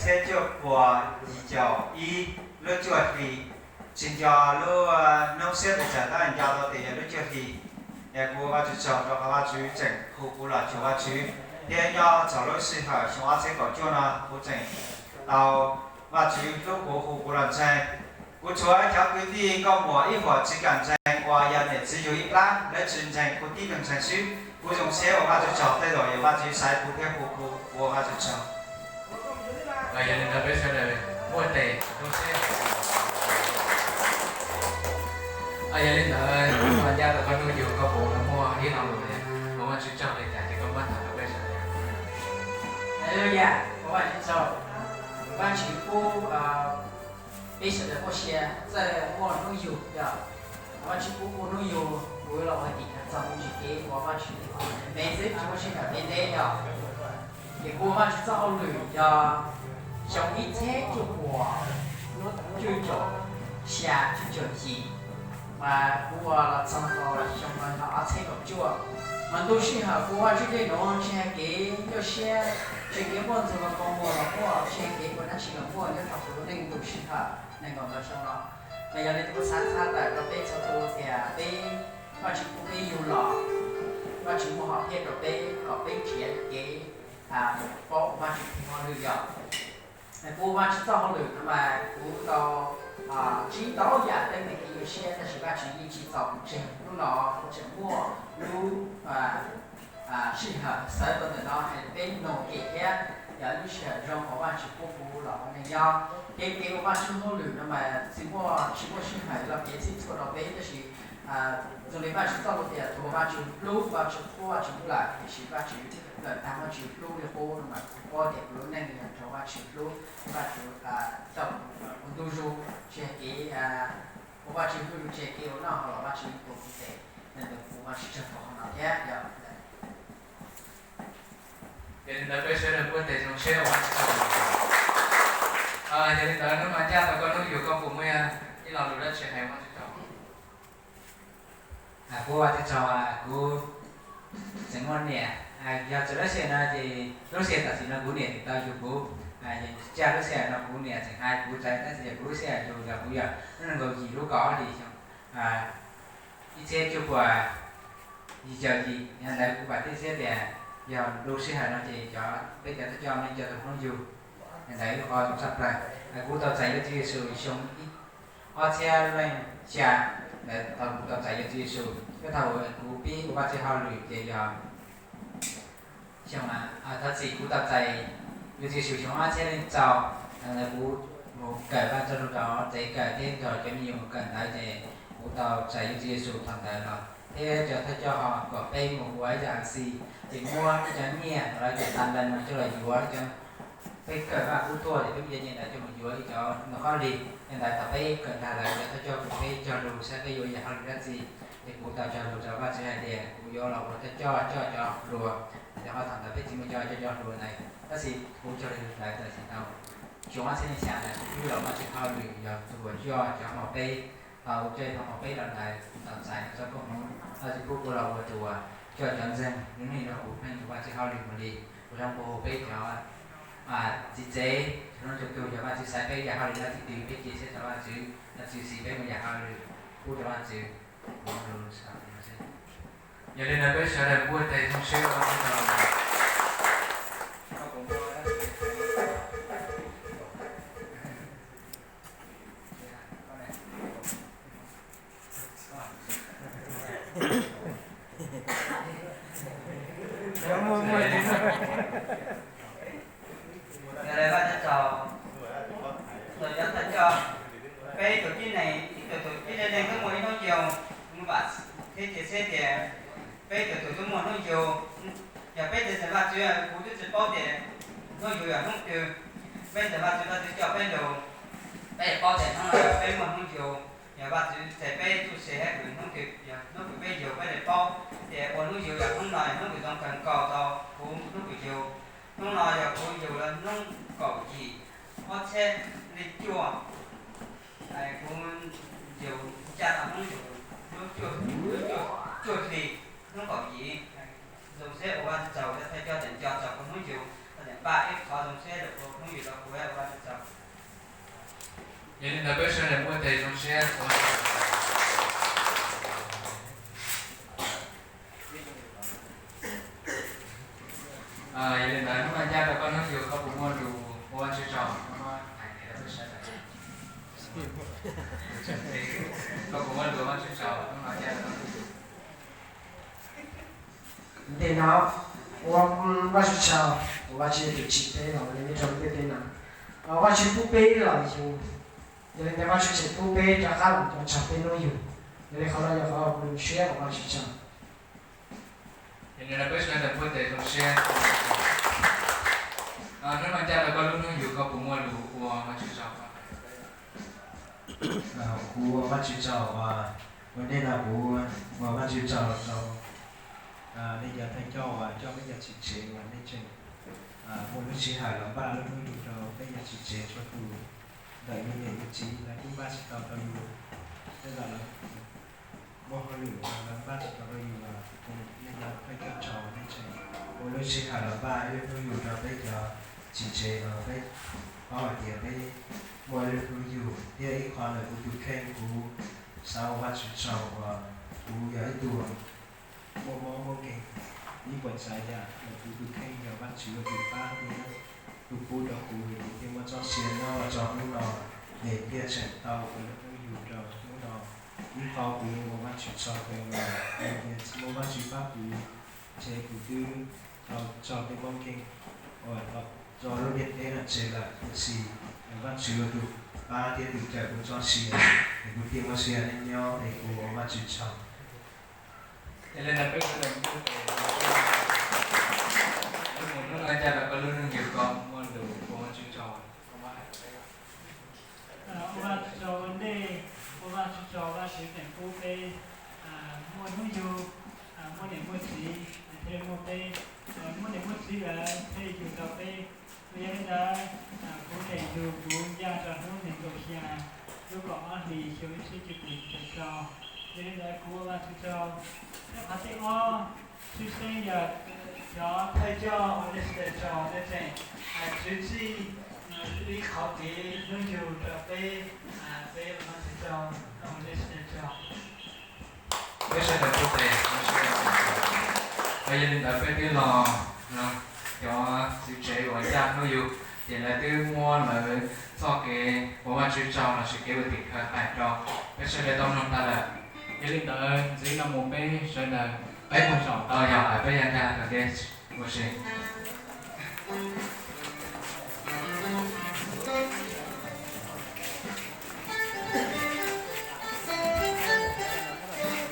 txhiab cuaj puas yim caum ib lub cuaj hli, tsis nco lub hnub xiab pes tsawg tab nco tau tias yog lub cuaj hli. Es kuv ua Vajtswv tsaug rau qhov Vajtswv tseem hu kuv los cuag Vajtswv, thiab nyob txog lub sij hawm xyoo ob txhiab kaum cuaj no kuv tseem tau Vajtswv hlub kuv hu kuv los ntseeg. Kuv tshuav cov kwv tij nkauj muam ib huam tsis kam ntseeg uas yog niam txiv yug ib plab, lawv tsis ntseeg kuv tib tug ntseeg xwb. Kuv zoo siab ua Vajtswv tsaug tej zaum yog Vajtswv xaiv kuv thiab hu kuv, kuv ua Vajtswv tsaug. Yog li ntawd peb sawv daws muaj tes zoo siab. Yog li ntawd, ncaj rau koj hnub yug koj puas muaj ib lo lus ua Vajtswv tsaug li cas ces koj muab tham rau peb sawv daws. Haleluya, ua Vajtswv tsaug. Vajtswv pub peb sawv daws muaj sia txawj muaj hnub yug yog. Vajtswv pub kuv hnub yug, kuv los ua tim khawv txog kuv tsis kev ua Vajtswv me xwb tsis muaj sij hawm kev ntev yog. Ces kuv ua Vajtswv txoj hauj lwm yog xyoo ib txhiab cuaj puas cuaj caum xya cuaj caum yim, mas kuv ua los txog rau xyoo no yog ob txhiab kaum cuaj. Mas ntu sij hawm kuv ua Vajtswv tej nuav tsis hais kev nyuaj siab, tsis hais kev muaj ntxuag los muaj, tsis hais kev ua dab tsi los muaj nyob rau kuv lub neej ntu sij hawm nees nkaum ntau xyoo no. Mas yog li kuv xav txhaj tawm rau peb txhua tus tias peb, Vajtswv pub peb yug los, Vajtswv muaj hom phiaj rau peb kom peb nrhiav kev paub Vajtswv tus hauj lwm yog. Kuv ua Vajtswv txoj hauj lwm no mas kuv tau ntsib ntau yam teeb meem kev nyuaj siab tab sis Vajtswv yeej tsis txaus kuv tseg. Hnub no kuv tseem muaj lub sij hawm sawv rau ntawm no hais peb noog kev thiab yog lub sij hawm zoo uas Vajtswv pub kuv los ua neeg nyob. Kev, kev ua Vajtswv hauj lwm no mas tsis muaj, tsis muaj sij hawm los kev txhij txhua rau peb tab sis zoo li Vajtswv txoj lus tias thaum Vajtswv hlub, Vajtswv qhuab, Vajtswv hlub lawm, tiam sis Vajtswv lawm tag Vajtswv hlub li qub no mas kuv paub tias kuv lub neej yog raug Vajtswv hlub, Vajtswv tau kuv ntu zus, tsis hais kev ua Vajtswv ntu zus, tsis hais kev ua noj hauv los Vajtswv yeej tua kuv tes, yog ntawd kuv ua Vajtswv tsaug rau qhov no thiab yog. Yog li ntawd peb sawv daws muaj tes zoo siab ua Vajtswv tsaug. Yog li ntawd hnub no ncaj rau koj hnub yug koj puas muaj ib lo lus dab tsi hais ua Vajtswv tsaug? Kuv ua Vajtswv tsaug, kuv tseem muaj niam. Yog txawm lub sij hawm no ces lub sij hawm tam sim no kuv niam tseem tau yug kuv, ces tsaj lub sij hawm no kuv niam tseem hais kuv txais tab sis yog kuv lub sij hawm yug yog kuv yog hnub nees nkaum yim lub kaum ob hlis xyoo ib txhiab cuaj puas yim caum yim. Yog ntawd kuv vam thiab xiab tias yog lub sij hawm no ces cov, peb cov thawj coj nej coj tau hnub yug, yog ntawd ib qho zoo tshaj plaws. Kuv tau txais yuav Tswv Yexus xyoo ob txhiab leej xya, ntawd thaum kuv tau txais yuav Tswv Yexus. Koj thaum kuv pib ua Vajtswv hauj lwm ces yog xyoo, thov txim, kuv tau txais yuav Tswv Yexus xyoo ob txhiab leej rau. Thaum ntawd kuv mus kawm Vajtswv txoj lus rau tsev kawm thiab nrog cov me nyuam mus kawm ntawv ces kuv tau txais yuav Tswv Yexus thaum ntawd los thiab cov thawj coj ho kom peb mus ua ib zaj a xi, ces muab ib cov nyiaj los ib cov tas lees no coj los yuav ib cov, peb kawm Vaj Kub Thuaj ces peb muab cov nyiaj ntawd coj mus yuav ib cov ntoo khaub lig. Yog ntawd thaum peb kawm tag lawm cov thawj coj kom peb cog lus saib peb yuav yam hauj lwm dab tsi. Ces kuv tau cog lus rau Vajtswv hais tias kuv yuav los ua thawj coj coj cov hluas. Ces ho thaum ntawd peb tsis muaj cov coj cov hluas ntawd tab sis kuv cog lus lawv txawm tsis tau. Xyoo ob txhiab leej xya ntawd kuv twb los Vajtswv hauj lwm yog tus uas coj cov hauv peb, tau coj cov hauv peb los ntawd kuv tau txais txoj koob hmoov Vajtswv pub kuv los ua tus uas coj cov ntseeg lub neej rau kuv pheej ua Vajtswv hauj lwm mus li. Kuv zoo ua peb cov txiv tsev cov hluas nraug tug yog Vajtswv xaiv peb yam hauj lwm dab tsi twg peb cia siab rau Vajtswv, Vajtswv siv peb mus yam hauj lwm pub rau Vajtswv. Yog li ntawd peb sawv daws npuaj tes zoo siab ua Vajtswv tsaug. Yog li Vajtswv tsaug, tus cov thawj coj, peb tus tib neeg, ib tug tus tib neeg twb muaj ib hnub yug, vam thiab cia siab tias peb tus tus twb muaj hnub yug. Yog peb tsis ntseeg Vajtswv, kuv twb tsis paub tias hnub yug yog hnub twg. Peb ntseeg Vajtswv, Vajtswv coj peb lug, peb paub tias hnub no yog peb muaj hnub yug. Yog Vajtswv txhais peb txuj se hab kws hnub twg yog hnub kws peb yug, peb li paub tias ua hnub yug yog hnub no yog hnub kws zoo kawg nkaus rau kuv hnub kws yug. Hnub no yog kuv yug lawm hnub kaum yim ob txhiab leej cuaj. Kuv yug ncaj tau hnub yug lub cuaj hli, hnub kaum yim. Zoo siab ua Vajtswv tsaug, cov thawj coj tseem nco txog kuv hnub yug. Niam npaj ib qho zoo siab rau kuv hnub yug rau kuv, ua Vajtswv tsaug. Yog li ntawd peb sawv daws npuaj tes zoo siab. Yog li ntawd hnub no ncaj rau koj hnub yug, koj puas muaj lus ua Vajtswv tsaug? Koj muab hais rau peb sawv daws. Koj puas muaj lus ua Vajtswv tsaug hnub no ncaj rau koj hnub yug? Ntej no, ua Vajtswv tsaug, ua Vajtswv tus tsim peb los nyob rau ntiaj teb no. Vajtswv pub peb los yug, yog li ntawd Vajtswv tseem pub peb rov qab los nco tsaug peb hnub yug. Yog li qhov no yog qhov kuv zoo siab ua Vajtswv tsaug. Yog li ntawd peb sawv daws npuaj tes zoo siab. Hnub no ncaj rau koj lub hnub yug, koj puas muaj lus ua Vajtswv tsaug? Kuv ua Vajtswv tsaug, ua ntej no kuv ua Vajtswv tsaug rau nej cov thawj coj uas coj peb cov txiv tsev uas nej tseem muaj lub sij hawm los npaj lub hnub yug rau peb cov txiv tsev txhua tus. Ntawm yus niam yus txiv lawv kuj npaj tsis tau rau yus, tej zaum lawv muaj hauj lwm los lawv npaj tsis tau rau yus los kuv, nej cov thawj coj tsaug nej tseem muaj lub sij hawm los npaj ib lub hnub yug rau peb cov txiv tsev uas peb paub hais tias peb muaj ib lub hnub yug. Thiab ib qho ntawm kuv tus kheej, kuv xav ua Vajtswv tsaug uas kuv yog ib tug muaj mob muaj nkeeg ib puas tsav yam, los kuv tus kheej yog Vajtswv ua tus pab thiab tus pub rau kuv, kuv thiaj muaj txoj sia nyob txog hnub no, es thiaj tseem tau ua lub hnub yug rau hnub no. Ib qho kuv yuav ua Vajtswv tsaug rau los yog tias tsis muaj Vajtswv pab kuv, ces kuv twb tau tso tej mob nkeeg uas tau tso lub ntiaj teb no tseg lawm, tiam sis Vajtswv ua tus pab thiab tus cawm kuv txoj sia, es kuv thiaj muaj sia nyob, es kuv ua Vajtswv tsaug. Yog li ntawd peb sawv daws npuaj tes, lub mus hnub no ncaj rau koj lub hnub yug, koj muaj lus ua Vajtswv tsaug, koj muab hais rau peb. Ua Vajtswv tsaug ua ntej, ua Vajtswv tsaug Vajtswv tseem pub peb muaj hnub yug, muaj niam muaj txiv thiaj li muaj peb, muaj niam muaj txiv lawm thiaj li yug tau peb. Yog li ntawd, kuv niam yug kuv ncaj rau hnub nees nkaum xya lub kaum ob hlis xyoo ib txhiab cuaj pua cuaj caum rau. Yog li ntawd kuv ua Vajtswv tsaug. Thiab qhov thib ob, tshwj xeeb yog cov thawj coj uas nej sawv daws tsaug, nej tseem tswv txij ib qhov kev hnub yug rau peb, peb ua Vajtswv tsaug, nej sawv daws tsaug. Peb sawv daws npuaj tes. Yog li ntawd peb twb los, cov txiv tsev uas ncaj hnub yug ces lawv twb muab lawv txoj kev ua Vajtswv tsaug lossis kev ua tim khawv hais rau peb sawv daws tau mloog tas lawm. Yog li ntawd ntxiv no mus peb sawv daws peb mus zaum tau yog peb yuav nkag rau dej ua si.